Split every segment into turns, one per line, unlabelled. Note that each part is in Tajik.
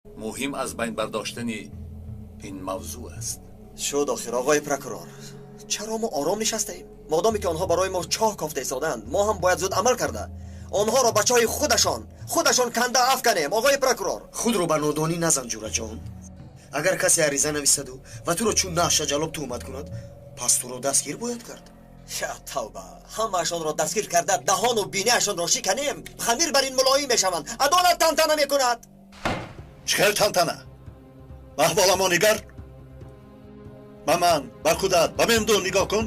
Муҳим аз байн бардоштани ин мавзӯъ аст.
Шуд охир, оғои прокурор. Чаро мо ором нишастаем? Модоме ки онҳо барои мо чоҳ кофта истоданд, мо ҳам бояд зуд амал карда онҳоро ба чоҳи худашон канда афканем. Оғои прокурор,
худро ба нодонӣ назан, ҷураҷон. Агар касе ариза нависаду ва туро чун наша ҷалоб туҳмат кунад, пас туро дастгир бояд кард.
Ша тавба, ҳамаашонро дастгир карда даҳону бинаашонро шиканем, хамир бар ин мулоим мешаванд. Адолат тантана мекунад.
Чӣ хел тантана? Ба аҳволамо нигар, ба ман, ба худат, ба мемду нигоҳ кун.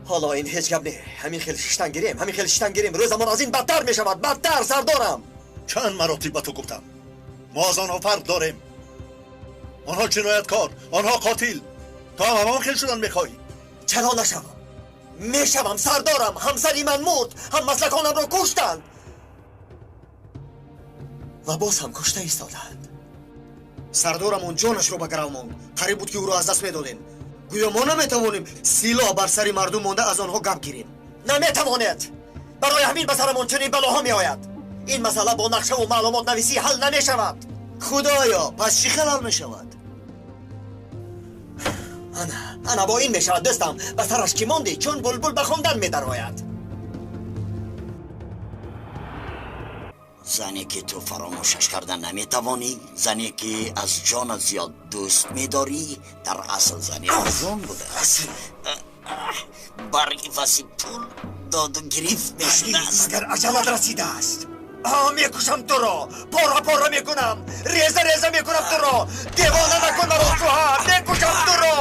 Ҳоло ин ҳеҷ гап не. Ҳамин хел шиштан гирем, ҳамин хел шиштан гирем, рӯзамон аз ин бадтар мешавад. Бадтар, сардорам.
Чанд маротиб ба ту гуфтам, мо аз онҳо фарқ дорем. Онҳо ҷинояткор, онҳо қотил. То ҳам ҳамон хел шудан мехоҳӣ?
Чаро нашавам? Мешавам, сардорам. Ҳамсари ман мурд, ҳам маслаконамро куштанд ва боз ҳам кушта истоданд.
Сардорамон ҷонашро ба гарав монд. Қариб буд ки ӯро аз даст медодем. Гӯё мо наметавонем силоҳ бар сари мардум монда аз онҳо гап гирем.
Наметавонед. Барои ҳамин ба сарамон чунин балоҳо меояд. Ин масъала бо нақшаву маълумотнависӣ ҳал намешавад.
Худоё, пас чӣ хел ҳал мешавад?
Ана бо ин мешавад, дӯстам. Ба сараш ки мондӣ, чун булбул ба хондан медарояд.
Зане ки ту фаромӯшаш карда наметавонӣ, зане ки аз ҷонат зиёд дӯст медорӣ, дар асл зани арзон будааст. Бар ивази пул доду гирифт мешудааст.
Магар аҷалат расидааст? Мекушам туро, пора пора мекунам, реза реза мекунам туро. Девона накун маро, суҳар. Мекушам туро,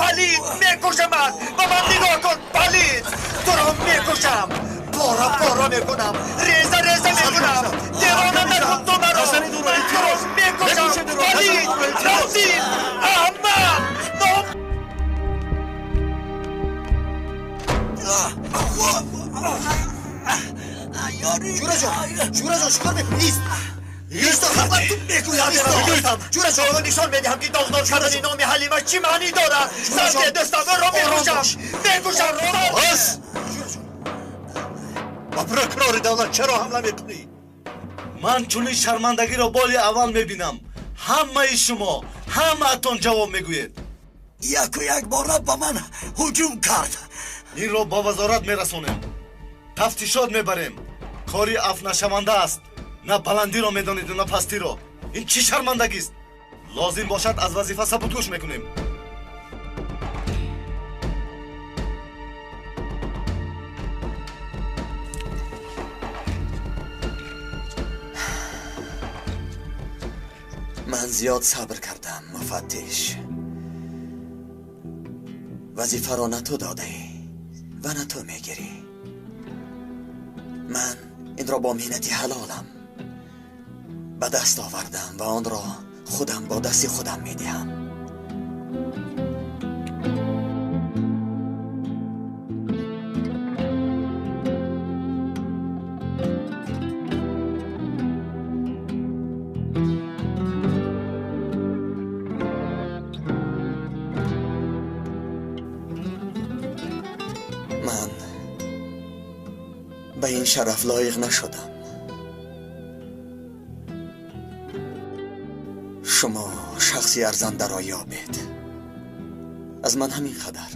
палид, мекушамат. Ба ман нигоҳ кун, палид. Туро мекушам, пора пора мекунам, реза реза мекунам. Девона накун ту маро. Ман туро мекушам, палид, расид, аҳмақ.
Ҷураҷон, ҷураҷон, чӣ кор мекунӣ? Ист,
ист, ту мекӯям. Ҷураҷон, нишон медиҳам ки доғдор кардани номи ҳалима чӣ маънӣ дорад. Сарде, дӯстам, ӯро мекушам, мекушам.
Бас! Ба прокурори давлат чаро ҳамла мекунӣ?
Ман чунин шармандагиро бори аввал мебинам. Ҳамаи шумо, ҳамаатон ҷавоб мегӯед.
Яку якбора ба ман ҳуҷум кард.
Инро ба вазорат мерасонем, тафтишот мебарем. Кори афнашаванда аст. На баландиро медонеду, на пастиро. Ин чӣ шармандагист? Лозим бошад, аз вазифа сабутгӯш мекунем.
Ман зиёд сабр кардам, муфаттиш. Вазифаро на ту додаӣ ва на ту мегирӣ. Ман инро бо меҳнати ҳалолам ба даст овардам ва онро худам бо дасти худам медиҳам. Ман ба ин шараф лоиқ нашудам. Шумо шахси арзандаро ёбед. Аз ман ҳамин қадар.